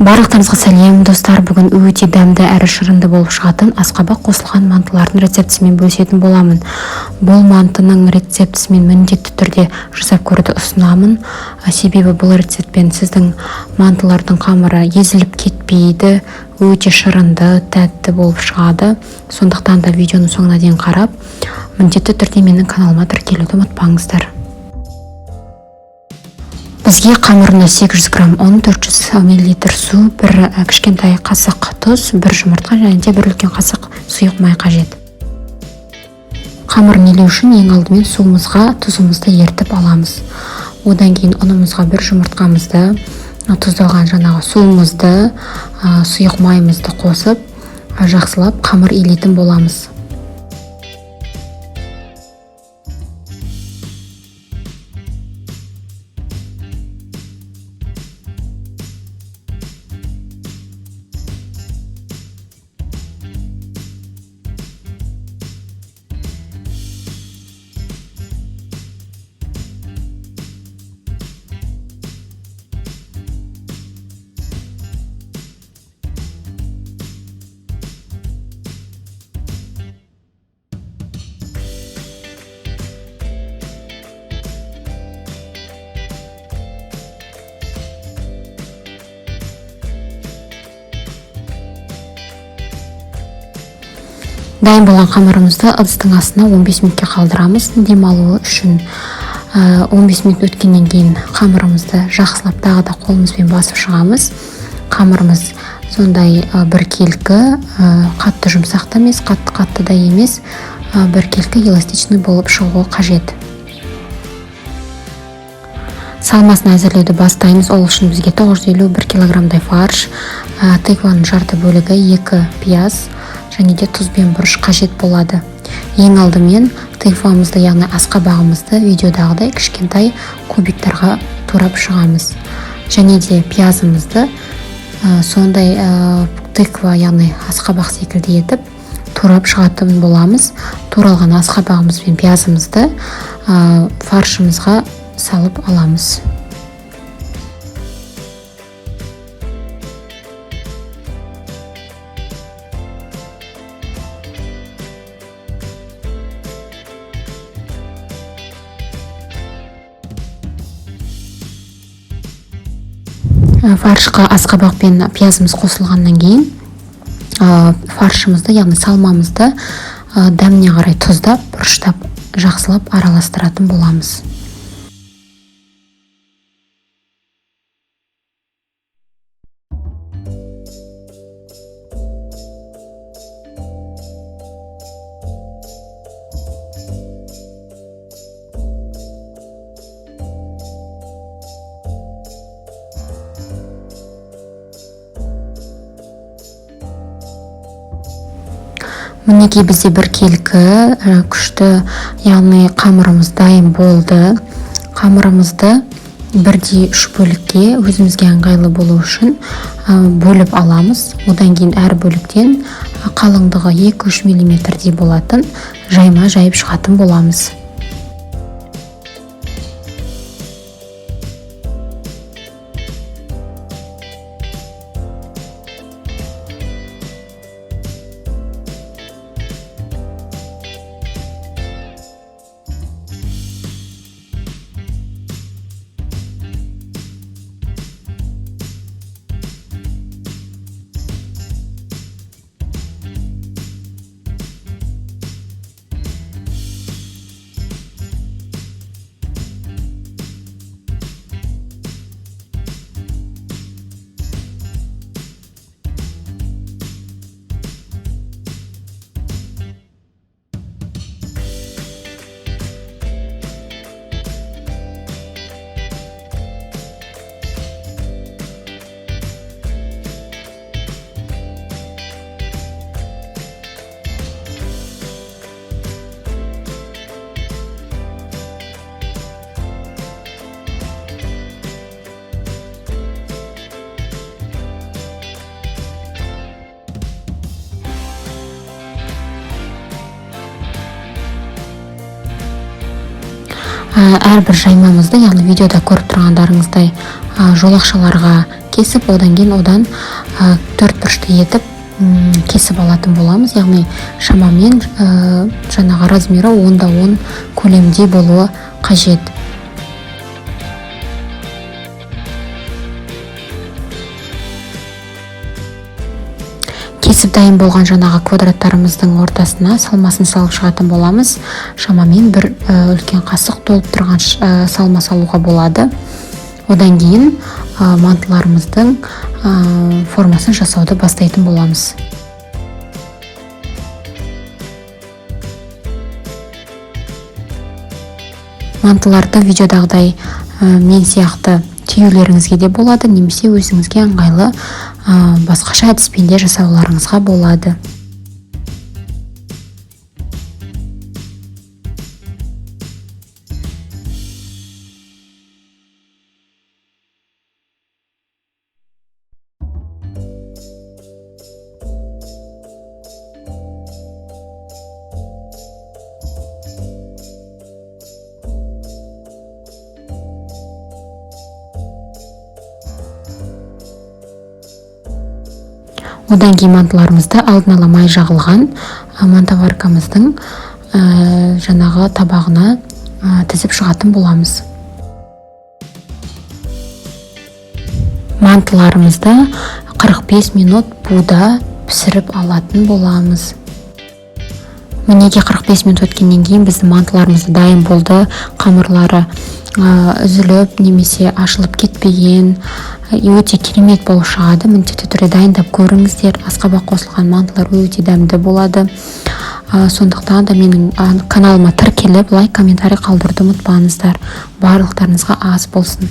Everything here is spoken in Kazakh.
Барлықтарыңызға сәлем, достар! Бүгін өте дәмді әрі шырынды болып шығатын асқабақ қосылған мантылардың рецептісімен бөлісетін боламын. Бұл мантының рецептісімен міндетті түрде жасап көруді ұсынамын. Себебі бұл рецептпен сіздің мантылардың қамыры езіліп кетпейді, өте шырынды, тәтті болып шығады. Сондықтан да видеоның соңына дейін қарап, міндетті түрде менің каналыма тіркелуді ұмытпаңыздар. Бізге қамырына 800 грамм ұн, 400 мл су, бір кішкентай қасық тұз, бір жұмыртқа және де бір үлкен қасық сұйық май қажет. Қамырын илеу үшін ең алдымен суымызға тұзымызды ерітіп аламыз. Одан кейін ұнымызға бір жұмыртқамызды, тұздалған жаңағы суымызды, сұйық майымызды қосып, жақсылап қамыр илейтін боламыз. Дайын болған қамырымызды ыдыстың астына 15 минутке қалдырамыз демалуы үшін. 15 минут өткеннен кейін қамырымызды жақсылап тағы да қолымызбен басып шығамыз. Қамырымыз сондай біркелкі, қатты жұмсақ та емес, қатты қатты да емес, біркелкі эластичный болып шығуы қажет. Салмасын әзірлеуді бастаймыз. Ол үшін бізге 951 килограммдай фарш, тыкваның жарты бөлігі, 2 пияз және де тұз бен бұрыш қажет болады. Ең алдымен тыквамызды, яғни асқабағымызды видеодағыдай кішкентай кубиктарға турап шығамыз. Және де пиязымызды сондай тыква, яғни асқабақ секілді етіп турап шығатын боламыз. Туралған асқабағымыз бен пиязымызды фаршымызға салып аламыз. Фаршқа асқабақ пен пиязымыз қосылғаннан кейін, фаршымызды, яғни салмамызды, дәміне қарай тұздап, бұрыштап, жақсылап араластыратын боламыз. Мінекей бізде біркелкі, күшті, яғни қамырымыз дайын болды. Қамырымызды бірдей үш бөлікке өзімізге ыңғайлы болу үшін бөліп аламыз. Одан кейін әр бөліктен қалыңдығы екі-үш миллиметрдей болатын жайма жайып шығатын боламыз. Әрбір жаймамызды, яғни видеода көріп тұрғандарыңыздай, жолақшаларға кесіп, одан кейін одан төрт бұрышты етіп кесіп алатын боламыз. Яғни шамамен жаңағы размері 10 да 10 көлемде болуы қажет. Кесіп дайын болған жаңағы квадраттарымыздың ортасына салмасын салып шығатын боламыз. Шамамен бір үлкен қасық толып тұрған салма салуға болады. Одан кейін мантыларымыздың формасын жасауды бастайтын боламыз. Мантыларды видеодағыдай мен сияқты түюлеріңізге де болады немесе өзіңізге ыңғайлы басқаша әдіспен де жасауларыңызға болады. Одан кейін мантыларымызды алдын ала май жағылған мантоваркамыздың жаңағы табағына тізіп шығатын боламыз. Мантыларымызды 45 минут буда пісіріп алатын боламыз. Мінекей, 45 минут өткеннен кейін біздің мантыларымыз дайын болды. Қамырлары үзіліп немесе ашылып кетпеген, өте керемет болып шығады. Міндетті түрде дайындап көріңіздер. Асқабақ қосылған мантылар өте дәмді болады. Сондықтан да менің каналыма тіркеліп, лайк, комментарий қалдыруды ұмытпаңыздар. Барлықтарыңызға ас болсын.